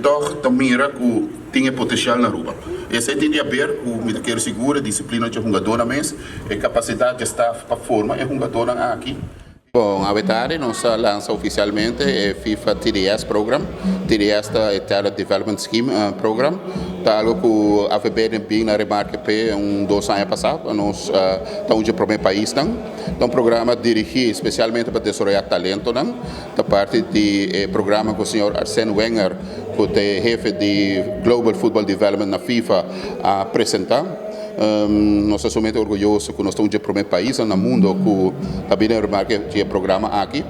Toch ta mira ku tin e potensial na Aruba. Esei tin di haber ku mi ta kere sigur e disiplina dje hungadónan mes, e kapasidat dje staf pa forma e hungadónan aki. Bon, awe tardi nos a lansa ofisialmente e FIFA TDS program. TDS ta e Talent Development Scheme program. Ta algo ku AVB den bin na remarke p'e un dos aña pasá. Nos ta un dje promé paisnan. Ta un programa dirigí spesialmente pa desaroyá talentonan. Ta parti di e programa ku señor Arsène Wenger, ku ta e hefe di Global Football Development na FIFA, a presentá. Nos ta sumamente orguyoso ku nos ta un dje promé paisnan na mundo ku ta bini a remarke di e programa aki.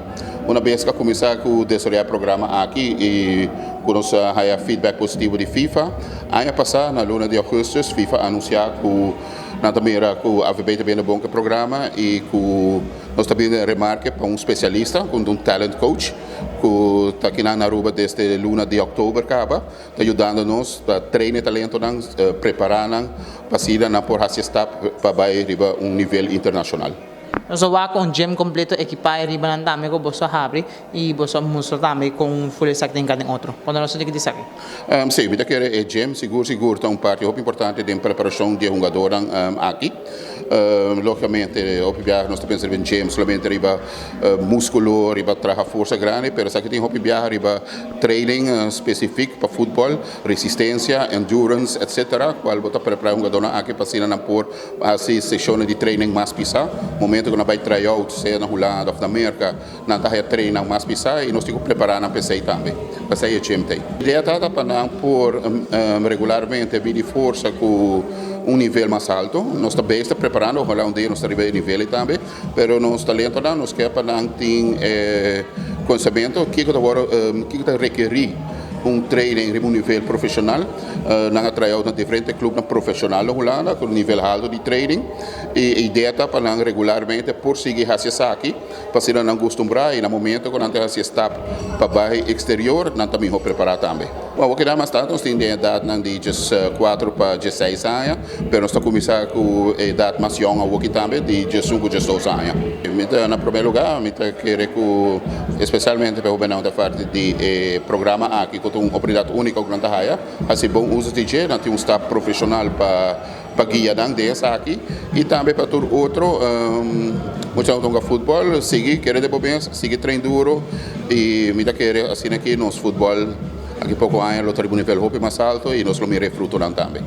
Una bes ku a kuminsá ku desaroyá e programa aki i ku nos a haya feedback positivo di FIFA, aña pasá na luna di augustus FIFA a anunsiá ku nan ta mira ku AVB ta bini bon ku e programa i ku Nos ta bini remarke pa un spesialista, un talent coach, ku ta akinan na Aruba desde luna di òktober kaba, ta yudando nos ta train e talentonan, prepará nan pa asina nan por hasi e stap pa bai riba un nivel internashonal. Nos a wak un gym kompleto ekipá e riba nan tambe ku boso a habri i boso a mustra tambe kon full esaki ta hinká den otro. Konta nos un tiki di esaki. Sí, mi ta kere e gym sigur sigur ta un parti hopi importante den preparashon di e hungadornan aki. Logicamente hopi biaha nos ta pensa riba gym solamente riba musculo, riba traha forsa grandi, pero esaki tin hopi biaha riba training specific pa futbol, resistencia, endurance etc. Cual bo ta prepara e hungadornan aki pa asina nan por haci sesionnan di training mas pisa. Momento cu nan bay try out sea na Hulanda of na Merca nan ta haya training mas pisa y nos tin cu prepara nan pa esey tambe. Pasey e gym ta ey. Idea ta pa nan por regularmente midi forsa cu un nivel mas alto. Nos ta bezig ta preparando, ojalá un dia nos ta riba e nivel ey tambe, pero nos talentonan nos ke pa nan tin e conocemento kico ta worde, kico ta rekeri un training riba un nivel profesional. Nan a try out na diferente clubnan profesional na Hulanda cu un nivel alto di training y e idea ta pa nan regularmente por sigui haci esaki. Pa asina nan gustumbrá i na momento ku nan ta hasi e stap pa bai eksterior nan ta mihó prepará tambe. Awor keda mas tantu nos tin den edatnan di 14 pa 16 aña, pero nos ta kuminsá ku e edat mas yòn awoki tambe di 11 ku 12 aña. Mi ta na promé lugá mi ta kere ku espesialmente pa e hóbennan ku ta parti di e programa aki ku ta un oportunidat úniko ku nan ta haya, hasi bon uso di dje, nan tin un stap profeshonal pa. Pa guia nan den esaki y tambe pa tur otro muchanan cu ta hunga futbol sigui kere den bo mes, sigui train duro y mi ta kere asina ki nos futbol aki poco aña lo ta riba un nivel hopi mas alto y nos lo mira e frutonan tambe.